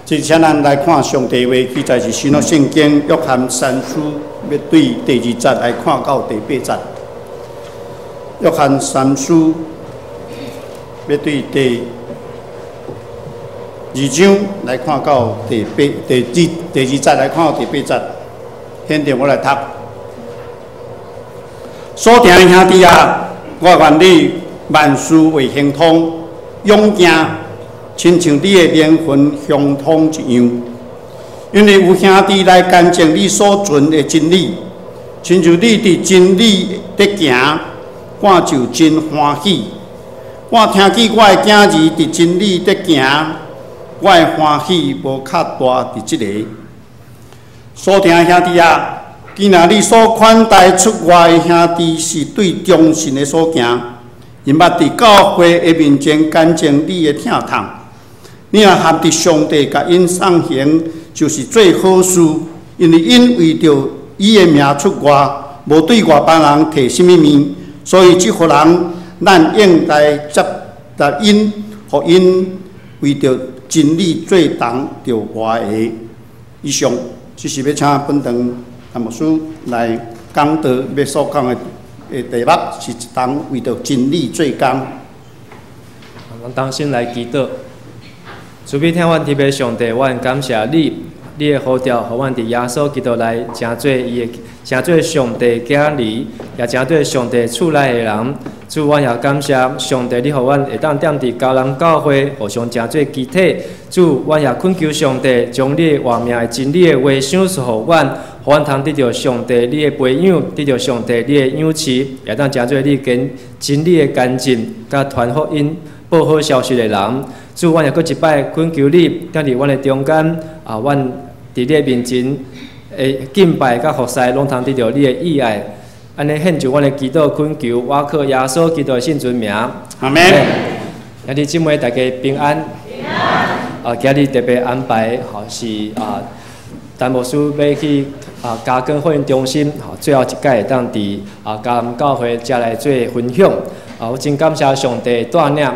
這請咱來看上帝話，記載是新約聖經約翰三書，欲對第二節來看到第八節。約翰三書欲對第二章來看到第八、第二第二節來看到第八節。現在我來讀。所疼的兄弟啊，我願你萬事會亨通，勇健，親像你的靈魂亨通一樣。因為有兄弟來見證你所傳的真理，親像你佇真理的行，我就真歡喜。我聽見我的囝兒佇真理的行，我的歡喜無較大佇這个。所疼的兄弟啊，既然你所款待出外的兄弟是對忠信的所行，𪜶捌佇教會的面前見證你的疼痛，你若合佇上帝共𪜶送行，就是做好事，因為𪜶為著伊的名出外，無對外邦人提啥物物，所以這號人，咱應該接納𪜶，予𪜶為著真理做同著外的。以上，這是欲請本堂陳牧師來講道，欲所講的題目是一同為著真理做工。咱當先來祈禱，慈悲疼阮天父上帝，阮感謝你，你的呼召，予阮佇耶穌基督內成做伊的，成做上帝囝兒，也成做上帝厝內的人。主，阮也感謝上帝，你予阮會當踮佇迦南教會互相成做肢體。主，阮也懇求上帝，將你的活命的真理的話賞賜予阮，予阮通得著上帝你的培養，得著上帝你的養飼，也當成做你跟真理的見證，佮傳福音、報好消息的人。主，阮也閣一擺懇求你，踮佇阮的中間，啊，阮佇你的面前的敬拜佮服侍，攏通得著你的喜愛。按呢獻上阮的祈禱懇求，倚靠耶穌基督的聖尊名。阿門。兄弟姊妹大家平安。平安。啊，今日特別安排，吼是啊，陳牧師欲去啊嘉庚會員中心，吼最後一擺會當佇啊迦南教會遮來做分享。啊，我真感謝上帝帶領，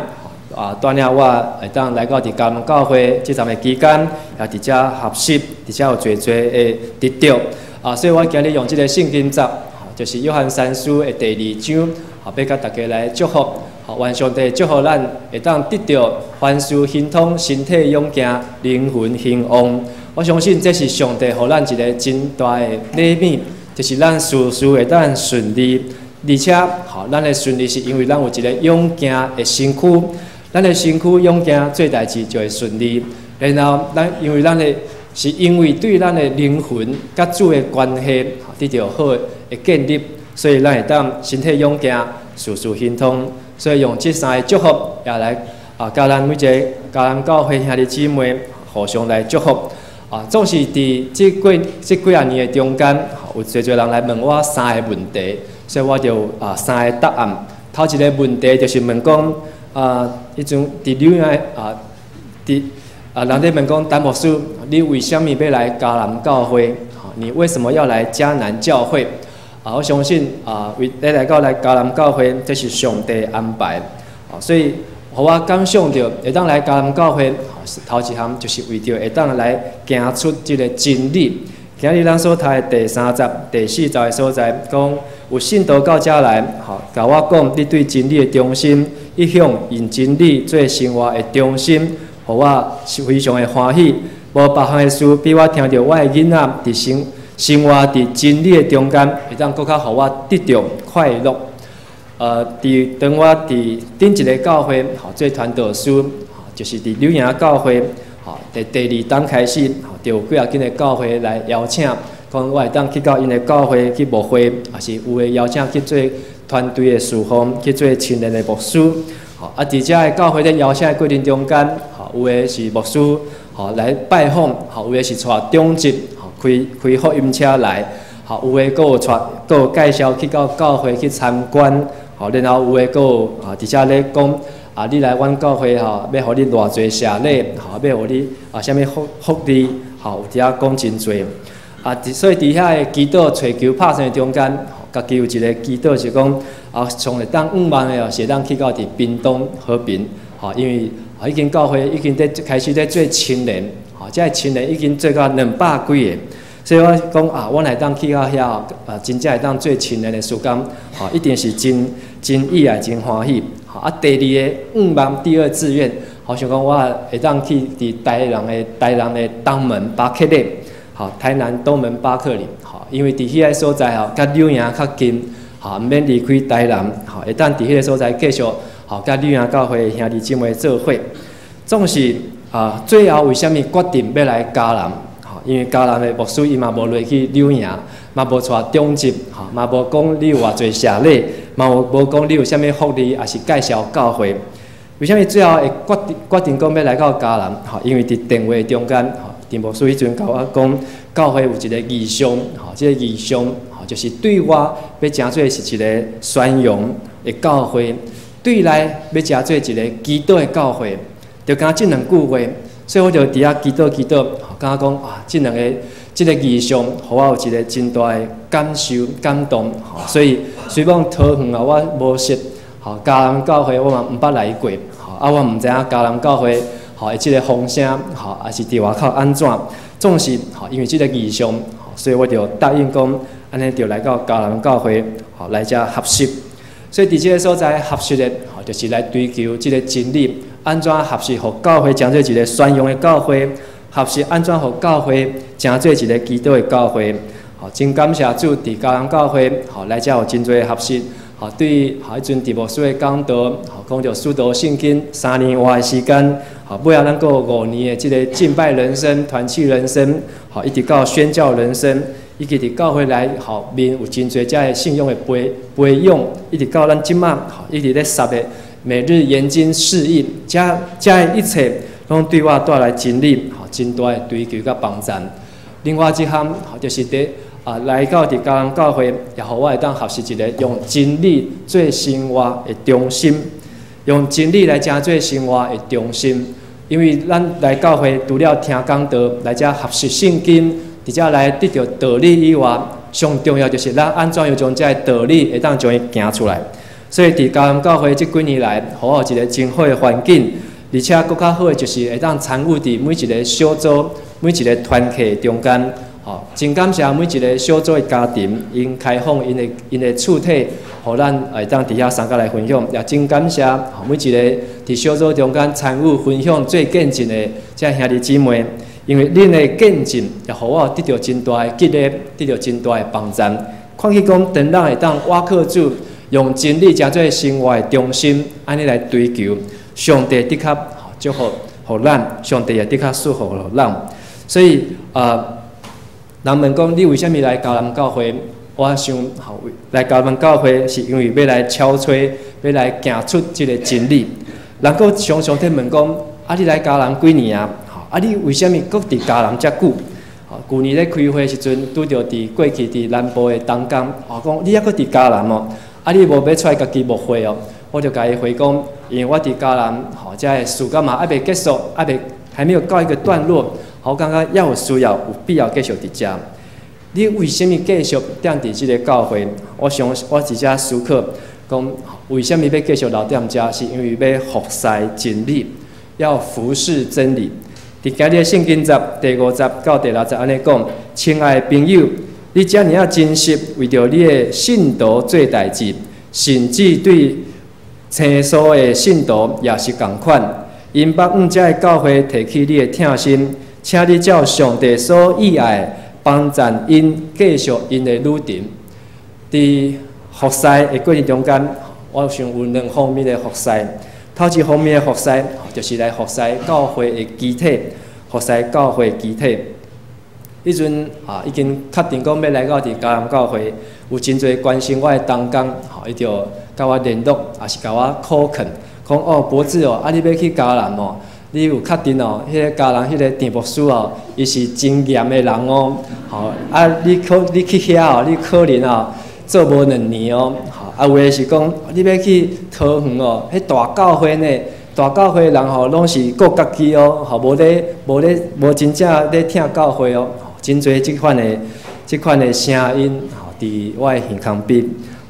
啊帶領我會當來到佇迦南教會這陣的期間，也佇遮學習，佇遮有濟濟的得著。啊，所以我今日用這个聖經節，就是約翰三書的第二章，予共大家來祝福。予願上帝祝福咱會當得著凡事亨通，身體勇健，靈魂興旺。我相信這是上帝予咱一个真大的禮物，就是咱事事會當順利，而且，予咱的順利是因為咱有一个勇健的身軀，咱的身軀勇健做代誌就會順利。然後，咱因為咱的是因為對咱的靈魂佮主的關係得著好的建立，所以咱會當身體勇健，事事亨通。所以用這三个祝福，也來啊，佮咱每一个迦南教會兄弟姊妹互相來祝福。啊，總是佇這幾仔年的中間，有濟濟人來問我三个問題，所以我就啊三个答案。頭一个問題就是問講啊，彼陣佇紐約啊，佇啊人咧問講，陳牧師，你為啥物欲來迦南教會？你為什麼要來迦南教會？啊，我相信啊，為你來到來迦南教會，這是上帝安排。啊，所以，予我感想著會當來迦南教會，頭一項就是為著會當來行出這个真理。今日咱所讀的第三節、第四節的所在，講有信徒到遮來，予共我講，你對真理的忠心，一向用真理做生活的忠心，予我是非常的歡喜。無別項的事，比我聽著我的囡仔佇生活佇真理的中間，會當閣較予我得著快樂。佇當我佇頂一个教會，予做傳道師，就是佇柳營教會，予佇第二冬開始，予就有幾仔間的教會來邀請，講我會當去到𪜶的教會去牧會，抑是有的邀請去做團隊的事奉，去做青年的牧師。予啊，佇遮的教會咧邀請的過程中間，予有的是牧師，予來拜訪，予有的是帶長執，予開福音車來，予有的閣有帶，閣有介紹去到教會去參觀，予然後有的閣有啊，佇遮咧講啊，你來阮教會吼，欲予你偌濟謝禮，予欲予你啊，啥物福利，予有佇遮講真濟。啊，所以佇遐的祈禱、揣求拍算的中間，家己有一个祈禱是講啊，上會當向望的哦，是會當去到佇屏東和平，予因為已經教會已經佇開始咧做青年，吼，這个青年已經做到200幾个，所以我講啊，我若會當去到遐啊，真正會當做青年的時間，吼，一定是真真意愛、真歡喜。吼，啊，第二个願望，第二志願，好想講我會當去佇台南的東門巴克禮，吼，台南東門巴克禮，吼，因為佇彼个所在吼，佮柳營較近，吼，毋免離開台南，吼，會當佇彼个所在繼續。吼，佮柳營教會兄弟姊妹做伙，總是啊，最後為啥物決定欲來嘉南？吼，因為嘉南的牧師伊嘛無落去柳營，嘛無帶長執，吼，嘛無講你有偌濟謝禮，嘛無講你有啥物福利，抑是介紹教會。為啥物最後會決定講欲來到嘉南？吼，因為佇電話中間，吼，陳牧師彼陣共我講，教會有一個異象，吼，這个異象，吼，就是對外欲成做是一个宣揚的教會。對內欲成做一个祈禱的教會，就敢這兩句話，所以我就佇遐祈禱祈禱，感覺講啊，這兩个這个異象，予我有一个真大的感受感動，所以雖講桃園啊，我無熟，吼，嘉南教會我嘛毋捌來過，吼，啊，我毋知影嘉南教會吼的這个風聲，吼，抑是佇外口按怎，總是吼，因為這个異象，所以我就答應講，按呢就來到嘉南教會，吼，來遮學習。所以佇這个所在學習的，吼，就是來追求這个真理，按怎學習予教會成做一个宣揚的教會，學習按怎予教會成做一个祈禱的教會。吼，真感謝主，佇嘉南教會，吼，來遮有真濟學習。吼，對，吼，彼陣陳牧師的講道，吼，講著使徒信經3年外的時間，吼，尾仔咱閣有5年的這个敬拜人生、團契人生，吼，一直到宣教人生。以及佇教會內吼面有真濟遮的信仰的培養，一直到咱這馬吼一直咧煠的每日研經釋義，遮的一切攏對我帶來真理吼真大的追求佮幫助。另外一項吼就是佇啊來到佇嘉南教會，也予我會當學習一个用真理做生活的中心，用真理來成做生活的中心。因為咱來教會除了聽講道，來遮學習聖經，佇遮來得著道理以外，上重要就是咱按怎樣將這个道理會當將伊行出來。所以佇嘉南教會這幾年來，予我有一个真好的環境，而且閣較好的就是會當參與佇每一个小組、每一个團契中間。吼，真感謝每一个小組的家庭，𪜶開放𪜶的厝體，予咱會當佇遐相佮來分享。也真感謝每一个佇小組中間參與分享做見證的這兄弟姊妹，因為恁的見證也予我得著真大的激勵，得著真大的幫助。看見講，當咱會當倚靠主，用真理成做生活的中心，按呢來追求，上帝的確祝福予咱，上帝也的確賜福予咱。所以啊，人問講你為啥物來嘉南教會？我想，吼，來嘉南教會是因為欲來敲揣，欲來行出這个真理。人閣常常咧問講，啊，你來嘉南幾年啊？吼，啊，你為啥物閣佇嘉南遮久？吼，舊年咧開會時陣，拄著佇過去佇南部的同工，吼，講你猶閣佇嘉南哦？啊，你無欲出來家己牧會哦？我就共伊回講，因為我佇嘉南，吼，遮个事工嘛猶未結束，猶未還沒有告一個段落。我感覺猶有需要，有必要繼續佇遮。你為啥物繼續踮佇這个教會？我想，我佇遮思考，講為啥物欲繼續留踮遮？是因為欲服侍真理，要服侍真理。佇今日聖經節第五節到第六節按呢講：親愛的朋友，你遮爾仔珍惜為著你的信徒做代誌，甚至對青疏的信徒也是仝款。𪜶捌向遮个教會提起你的疼心。請你照上帝所喜愛，幫贊𪜶繼續𪜶的旅程。佇服侍的過程中間，我想有兩方面的服侍。頭一方面的服侍，就是來服侍教會的肢體，服侍教會肢體。彼陣啊，已經確定講欲來到佇嘉南教會，有真濟關心我的同工，吼，伊就共我聯絡，抑是共我苦勸，講哦，博智哦，啊，你欲去嘉南哦？你有確定哦？彼个嘉南彼个陳牧師哦，伊是真嚴的人哦。吼，啊，你去遐哦，你可能哦做無2年哦。吼，啊，有的是講你欲去桃園哦，彼大教會呢，大教會的人吼攏是顧家己哦，吼，無咧無真正咧疼教會哦。真濟這款的聲音吼，佇我的耳空邊。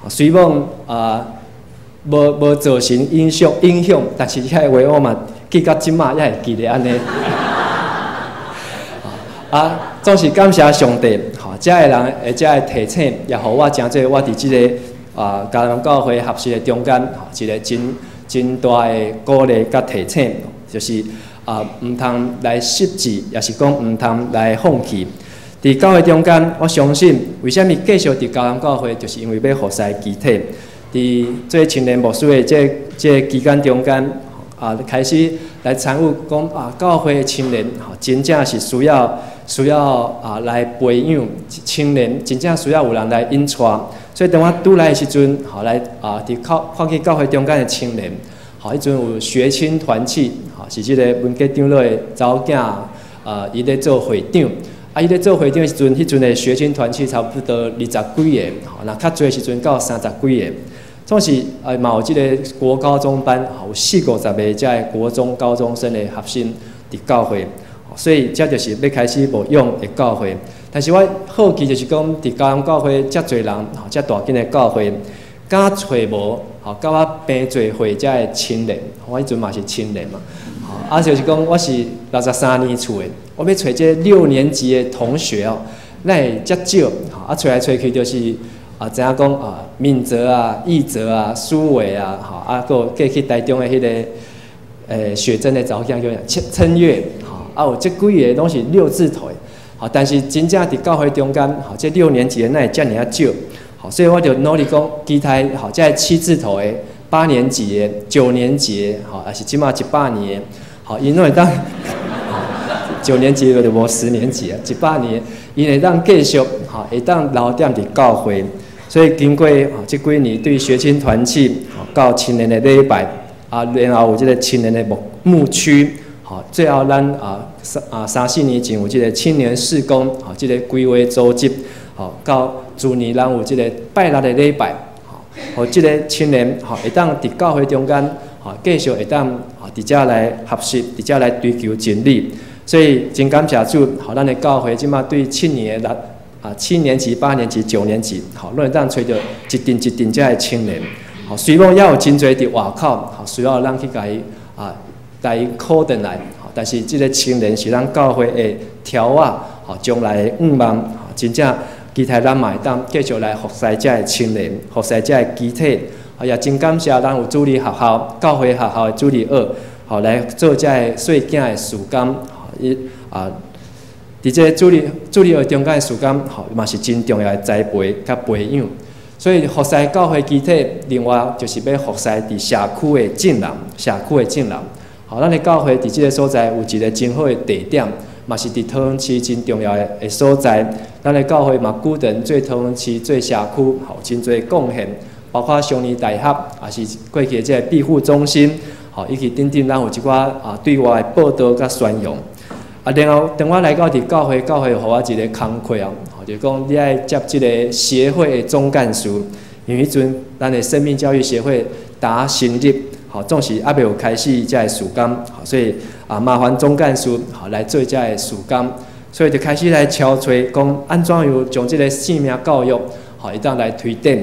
雖罔啊，無造成影響，但是遐个話我嘛記到這馬猶會記得按呢。啊，總是感謝上帝，吼，遮的人會遮的提醒，也予我誠做我佇這个嘉南教會學習的中間，吼，一个真真大的鼓勵佮提醒，就是毋通來失志，也是講毋通來放棄。佇教會中間，我相信為啥物繼續佇嘉南教會，就是因為欲服侍肢體。佇做青年牧師的這期間中間，開始來參與講教會的青年，吼，真正是需要來培養青年，真正需要有人來引帶。所以當我拄來的時陣，吼，來佇靠看見教會中間的青年，吼，彼陣有學青團契，吼，是這個文傑長老的查某囝，伊咧做會長。伊咧做會長的時陣，彼陣的學青團契差不多二十幾个，吼，若較濟時陣到三十幾个。總是嘛有這个國高中班，有四五十个遮的國中高中生的學生佇教會，所以這就是欲開始牧養的教會。但是我好奇就是講，佇嘉南教會遮濟人，吼，遮大間的教會，敢揣無，吼，佮我平做歲遮的青年，我彼陣嘛是青年嘛，吼，就是講我是63年次的，我欲揣這六年級的同學哦，哪會遮少，吼，揣來揣去就是知影講敏澤啊、義澤啊、蘇偉啊，吼，閣有過去台中的彼个雪珍的查某囝叫啥？陳陳月，吼，有這幾个攏是六字頭的，吼，但是真正佇教會中間，吼，這六年級的哪會遮爾仔少？吼，所以我就努力講，其他吼，這七字頭的、八年級的、九年級的，吼，抑是這馬100年的，吼，𪜶攏會當九年級就無10年級啊，100年，𪜶會當繼續，吼，會當留踮佇教會。所以經過這幾年對學青團契到青年的禮拜，然後有這个青年的牧區，吼，最後咱三四年前有這个青年事工，吼，這个規劃組織，吼，到去年咱有這个拜六的禮拜，吼，予這个青年吼會當佇教會中間，吼，繼續會當吼佇遮來學習，佇遮來追求真理。所以真感謝主，予咱的教會這馬對7年的七年級、八年級、九年級，吼，攏會當揣著一陣一陣遮的青年。吼，雖講猶有真濟佇外口，吼，需要咱去共伊共伊考轉來。吼，但是這个青年是咱教會的柱仔，吼，將來的向望，吼，真正期待咱嘛會當繼續來服侍遮的青年，服侍遮的肢體。也真感謝咱有主日學校、教會學校的主日學，吼，來做遮的細囝的事工，吼，伊佇這个主日學中間的時間，吼，嘛是真重要的栽培佮培養。所以服侍教會肢體，另外就是欲服侍佇社區的眾人，社區的眾人。吼，咱的教會佇這个所在有一个真好的地點，嘛是佇桃園市真重要的所在。咱的教會嘛，舉展做桃園市做社區，吼，真濟貢獻，包括雙年大學，抑是過去的這个庇護中心，吼，以及等等，咱有一寡對外的報導佮宣揚。然後當我來到佇教會，教會予我一个工課哦，吼，就講你愛接這个協會的總幹事，因為彼陣咱的生命教育協會剛成立，吼，總是猶未有開始遮个事工，吼，所以麻煩總幹事吼來做遮个事工，所以就開始來敲揣講按怎樣將這个生命教育，吼，會當來推展，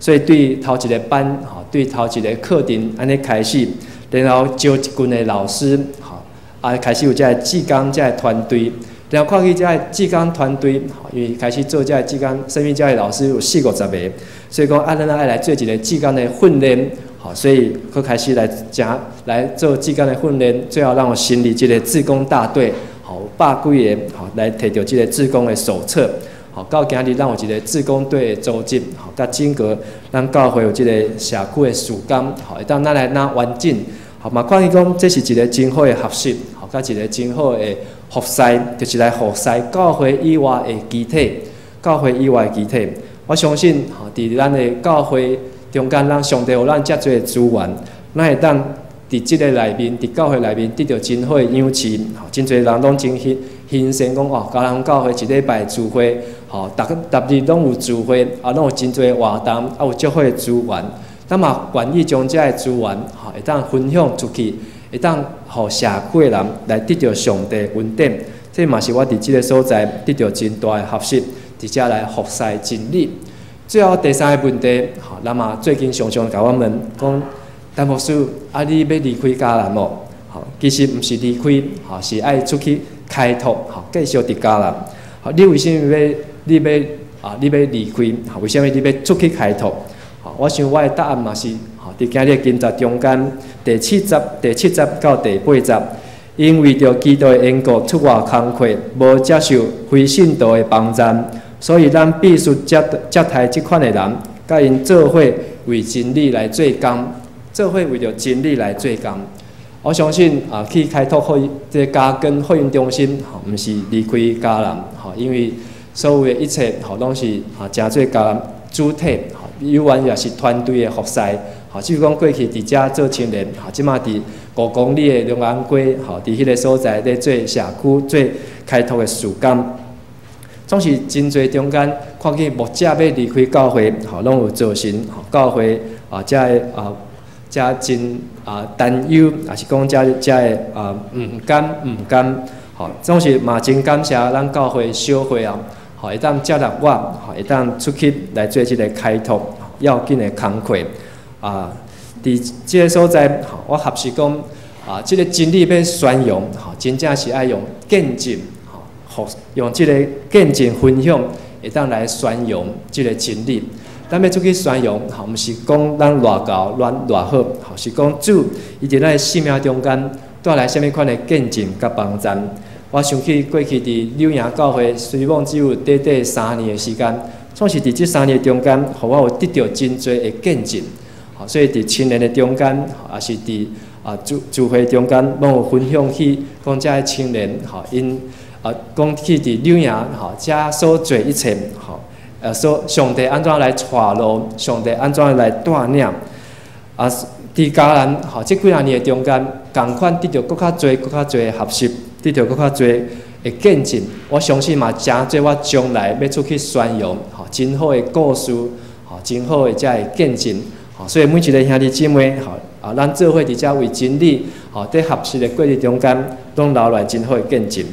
所以對頭一个班，吼，對頭一个課程按呢開始，然後招一群的老師，吼。開始有遮个志工遮个團隊，然後看見遮个志工團隊，因為開始做遮个志工生命教育老師有四五十个，所以講咱愛來做一个志工的訓練，吼，所以閣開始來誠來做志工的訓練，最後咱有成立這个志工大隊，吼，百幾个，吼，來提著這个志工的手冊，吼，到今日咱有一个志工隊的組織，吼，佮整個咱教會有這个社區的事工，吼，會當咱來若完整。吼，嘛看見講這是一个真好的學習，吼，佮一个真好的服侍，就是來服侍教會以外的肢體，教會以外的肢體。我相信，吼，佇咱的教會中間，咱上帝予咱遮濟資源，咱會當佇這个內面，佇教會內面得著真好的養飼。吼，真濟人攏真欣羨講哦，嘉南教會一禮拜聚會，吼，逐逐日攏有聚會，攏有真濟活動，有足好的資源。咱嘛願意將遮个資源，吼，會當分享出去，會當予社區的人來得著上帝恩典。這嘛是我佇這个所在得著真大的學習，佇遮來服侍真理。最後第三个問題，吼，咱嘛最近常常共我問講，陳牧師，你欲離開嘉南無？吼，其實毋是離開，吼，是愛出去開拓，吼，繼續佇迦南。吼，你為啥物欲你欲啊？你欲離開？吼，為啥物你欲出去開拓？吼，我想我的答案嘛是，吼，佇今日經節中間第七節到第八節，𪜶為著基督的緣故出外工課，無接受非信徒的幫贊，所以咱必須接待這款的人，佮𪜶做伙為真理來做工，做伙為著真理來做工。我相信啊，去開拓會這個嘉根福音中心，吼，毋是離開迦南，吼，因為所有的一切，吼，攏是啊，成做迦南主體，吼，有緣也是團隊的服侍，吼，只是講過去佇遮做青年，吼，這馬佇5公里的龍安街，吼，佇彼个所在咧做社區做開拓的事工，總是真濟中間看見牧者欲離開教會，吼，攏有造成吼教會啊，遮的啊。遮真啊擔憂，抑是講遮遮的啊毋甘毋甘，吼，總是嘛真感謝咱教會小會啊，吼，會當接納我，吼，會當出去來做這個開拓要緊的工課啊。佇這个所在，吼，我學習講啊，這个真理欲宣揚，吼，真正是愛用見證，吼，用這個見證分享，會當來宣揚這个真理。咱欲出去宣揚，吼，毋是講咱偌𠢕、咱偌好，吼，是講主伊佇咱的生命中間帶來啥物款的見證佮幫贊。我想起過去佇柳營教會，雖罔只有短短3年的時間，總是佇這三年中間，予我有得著真濟的見證。吼，所以佇青年的中間，抑是佇啊聚聚會中間，攏有分享起講遮的青年，吼，𪜶啊講起佇柳營，吼，遮所做一切，吼。說上帝按怎來帶路，上帝按怎來帶領，啊，佇迦南，吼，這幾若年的中間，仝款得著閣較濟、閣較濟的學習，得著閣較濟的見證。我相信嘛，誠濟我將來欲出去宣揚，吼，真好的故事，吼，真好的遮的見證。吼，所以每一个兄弟姊妹，吼，啊，咱做伙佇遮為真理，吼，佇學習的過程中間，攏留來真好的見證。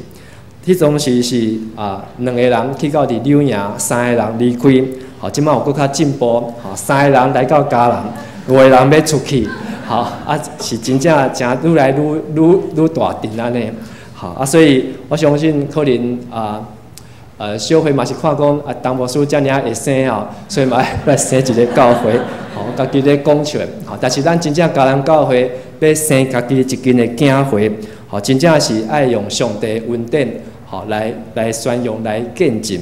彼當時是啊，兩个人去到佇柳營，三个人離開，吼，這馬有閣較進步，吼，三个人來到迦南，五个人欲出去，吼，啊，是真正誠愈來愈愈愈大陣按呢，吼，啊，所以我相信可能啊，小會嘛是看講啊，陳牧師遮爾會生吼，所以嘛來生一个教會，吼，家己咧講出來，吼，但是咱真正迦南教會欲生家己一間的教會，吼，真正是愛用上帝恩典，吼，來宣揚、來見證。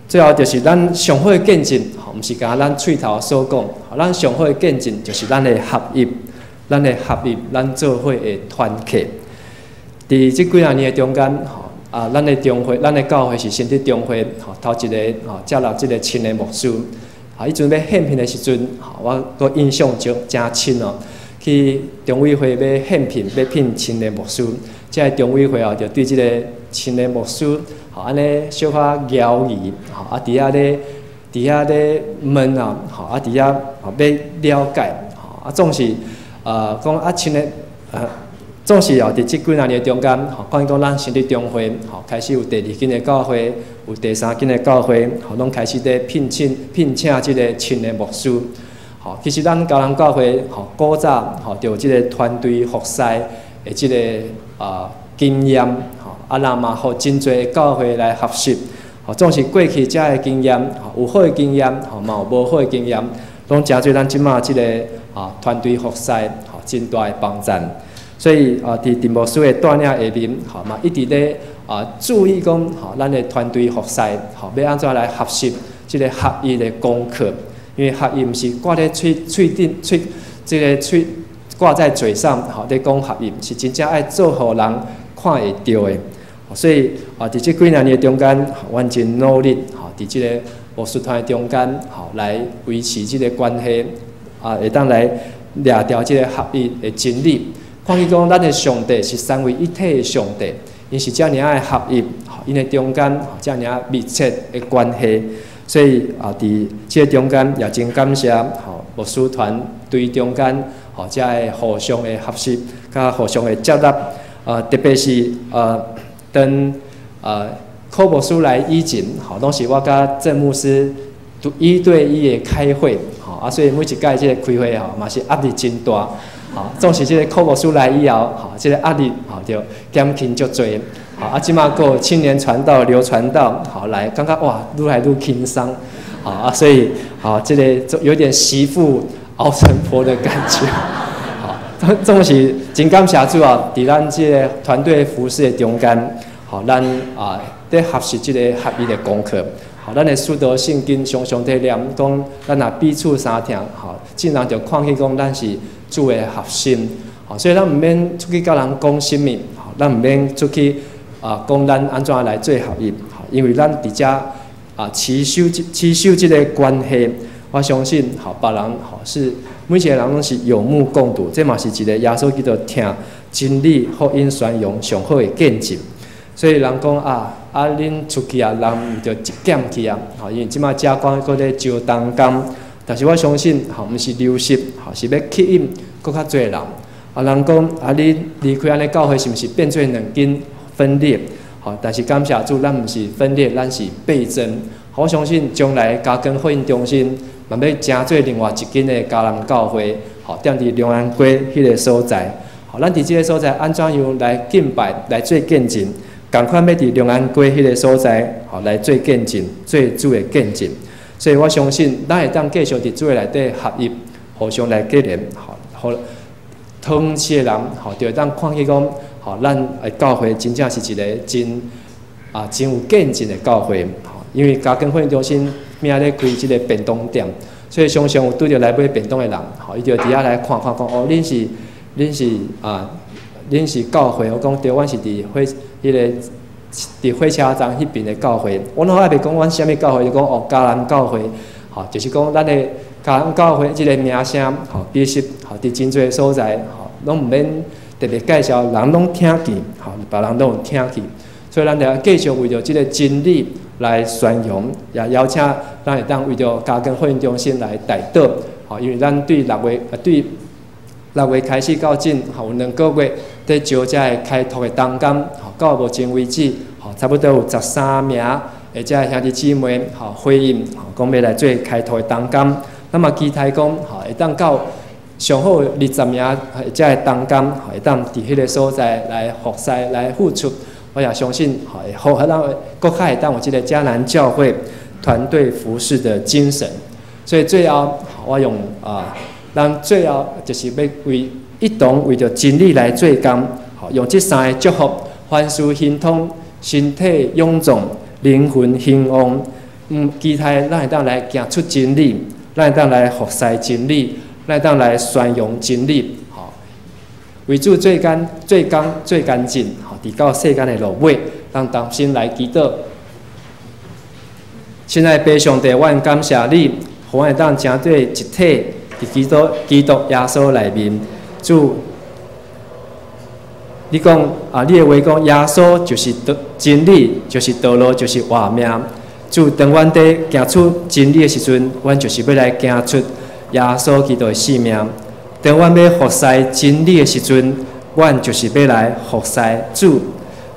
最後就是咱上好的見證，吼，毋是干焦咱喙頭所講，咱上好的見證就是咱的合一，咱的合一，咱做伙的團契。佇這幾若年的中間，吼，啊，咱的中會，咱的教會是新竹中會，吼，頭一个吼接納這个青年牧師。啊，彼陣欲獻聘的時陣，吼，我閣印象中誠深哦。去中委會欲獻聘，欲聘青年牧師，這个中委會哦，就對這個青年牧師，吼，按呢小可猶疑，吼，啊，佇遐咧問啊，吼，啊，佇遐吼欲了解，吼，啊，總是講啊，青年總是哦，佇這幾若年中間，吼，看講咱新竹中會，吼，開始有第二間的教會，有第三間的教會，吼，攏開始咧聘請聘請這个青年牧師。吼，其實咱迦南教會，吼，古早吼，就有這个團隊服侍的這个經驗，吼，啊，那嘛，予真濟教會來學習，吼，總是過去遮的經驗，吼，有好的經驗，吼，嘛有無好的經驗，攏誠濟咱這馬這个團隊服侍，吼，真大的幫贊。所以啊，佇陳牧師的帶領下面，吼，嘛一直咧啊注意講，吼，咱的團隊服侍，吼，欲按怎來學習這个合一的功課。因為合一毋是掛咧喙喙頂喙，這个喙掛在嘴上，吼，咧講合一，是真正愛做予人看會著的。所以啊，佇這幾若年的中間，阮真努力，吼，佇這个牧師團的中間，吼，來維持這个關係，啊，會當來掠牢這个合一的真理。看見講，咱的上帝是三位一體的上帝，𪜶是遮爾仔的合一，吼，𪜶的中間遮爾仔密切的關係。所以啊，佇這个中間也真感謝吼牧師團隊中間吼遮的互相的學習，佮互相的接納。啊，特別是當柯牧師來以前，吼，攏是我佮鄭牧師一對一的開會，吼啊，所以每一擺這个開會吼，嘛是壓力真大。吼，總是這个柯牧師來以後，吼，這个壓力吼就減輕足濟。吼，啊，這馬閣有青年傳道、劉傳道，吼來，感覺哇，愈來愈輕鬆。吼啊，所以吼，這个有點媳婦熬成婆的感覺。吼，總是真感謝主啊！佇咱這个團隊服侍的中間，吼，咱啊佇學習這个合一的功課。吼，咱的使徒聖經常常佇念講，咱若彼此相疼，吼，眾人就看見講咱是主的學生。吼，所以咱毋免出去佮人講啥物，吼，咱毋免出去啊講咱按怎來做合一，吼，因為咱佇遮啊持守持守這个關係，我相信吼，別人吼是每一个人攏是有目共睹，這嘛是一个耶穌基督疼真理福音宣揚上好的見證。所以人講啊，啊，恁出去啊，人毋著一減去啊，吼，因為這馬嘉光閣咧招同工，但是我相信吼，毋是流失，吼，是欲吸引閣較濟人。啊，人講啊，你離開按呢教會是毋是變做兩間分裂？吼，但是感謝主，咱毋是分裂，咱是倍增。我相信將來嘉光福音中心嘛欲成做另外一間的迦南教會，吼，踮佇龍安街彼个所在。吼，咱佇這个所在按怎樣來敬拜，來做見證？仝款欲佇龍安街彼个所在，吼，來做見證，做主的見證。所以我相信，咱會當繼續佇主的內底合一，互相來結連，吼，予湯市的人，吼，就會當看見講，吼，咱的教會真正是一个真啊真有見證的教會，吼，因為嘉光福音中心邊仔咧開這个便當店，所以常常有拄著來買便當的人，吼，伊就佇遐來看看講，哦，恁是啊，恁是教會，我講對，阮是佇火彼个佇火車站彼邊的教會。我攏還袂講阮啥物教會，就講哦，迦南教會，吼，就是講咱的迦南教會這个名聲，吼，其實吼，佇真濟所在，吼，攏毋免特別介紹，人攏聽見，吼，別人攏有聽見。所以咱就要繼續為著這个真理來宣揚，也邀請咱會當為著嘉光福音中心來代禱，吼，因為咱對6月啊對6月開始到今，吼，有兩個月佇招這个開拓的同工，吼，到目前為止，吼，差不多有13名的這兄弟姊妹，吼，回應，吼，講欲來做開拓的同工。咱嘛期待講，吼，會當到上好20名這个同工，會當佇彼个所在來服侍、來付出。我也相信，吼，會好，咱閣較會當有這个迦南教會團隊服侍的精神。所以最後，我用啊，咱最後就是欲為一同為著真理來做工，吼，用這三个祝福：凡事亨通，身體勇壯，靈魂興旺。期待咱會當來行出真理，咱會當來服侍真理，咱會當來宣揚真理，吼，為主做工、做工、做乾淨，吼，直到世間的落尾，咱同心來祈禱。親愛的父上帝，阮感謝你，予阮會當成做一體，佇基督耶穌內面。主，你講啊，你的話講，耶穌就是道真理，就是道路，就是活命。主，當阮佇行出真理的時陣，阮就是欲來行出耶穌基督的性命。當阮欲服侍真理的時陣，阮就是欲來服侍主。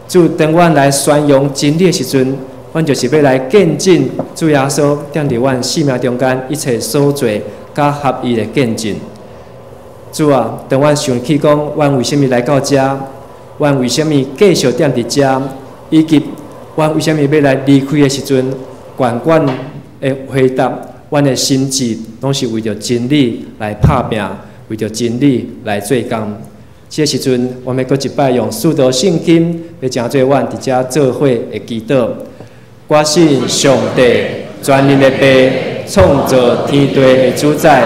主，當阮來宣揚真理的時陣，阮就是欲來見證主耶穌踮佇阮生命中間一切所做佮合伊的見證。主啊，當阮想起講，阮為啥物來到遮？阮為啥物繼續踮佇遮？以及阮為啥物欲來離開的時陣，懸懸的回答，阮的心志攏是為著真理來拍拚，為著真理來做工。這个時陣，我們閣一擺用使徒聖經來成做阮佇遮做伙的祈禱。我信上帝，全能的父，創造天地的主宰。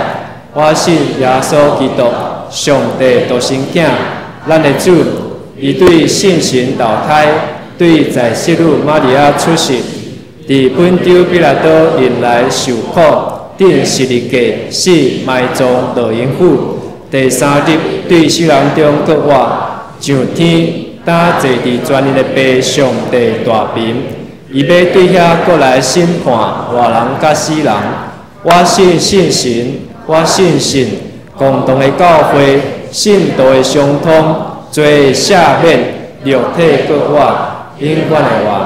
我信耶穌基督，上帝獨生囝，咱的主。伊對聖神投胎，對在聖女瑪利亞出世，佇本丟彼拉多忍來受苦，釘十字架，死埋葬落陰府。第三日對死人中復活，上天，擔坐佇全能的父上帝大爿。伊欲對遐閣來審判活人佮死人。我信聖神，我信信共同的教會，聖徒的相通，罪赦免，肉體復活，永遠的活。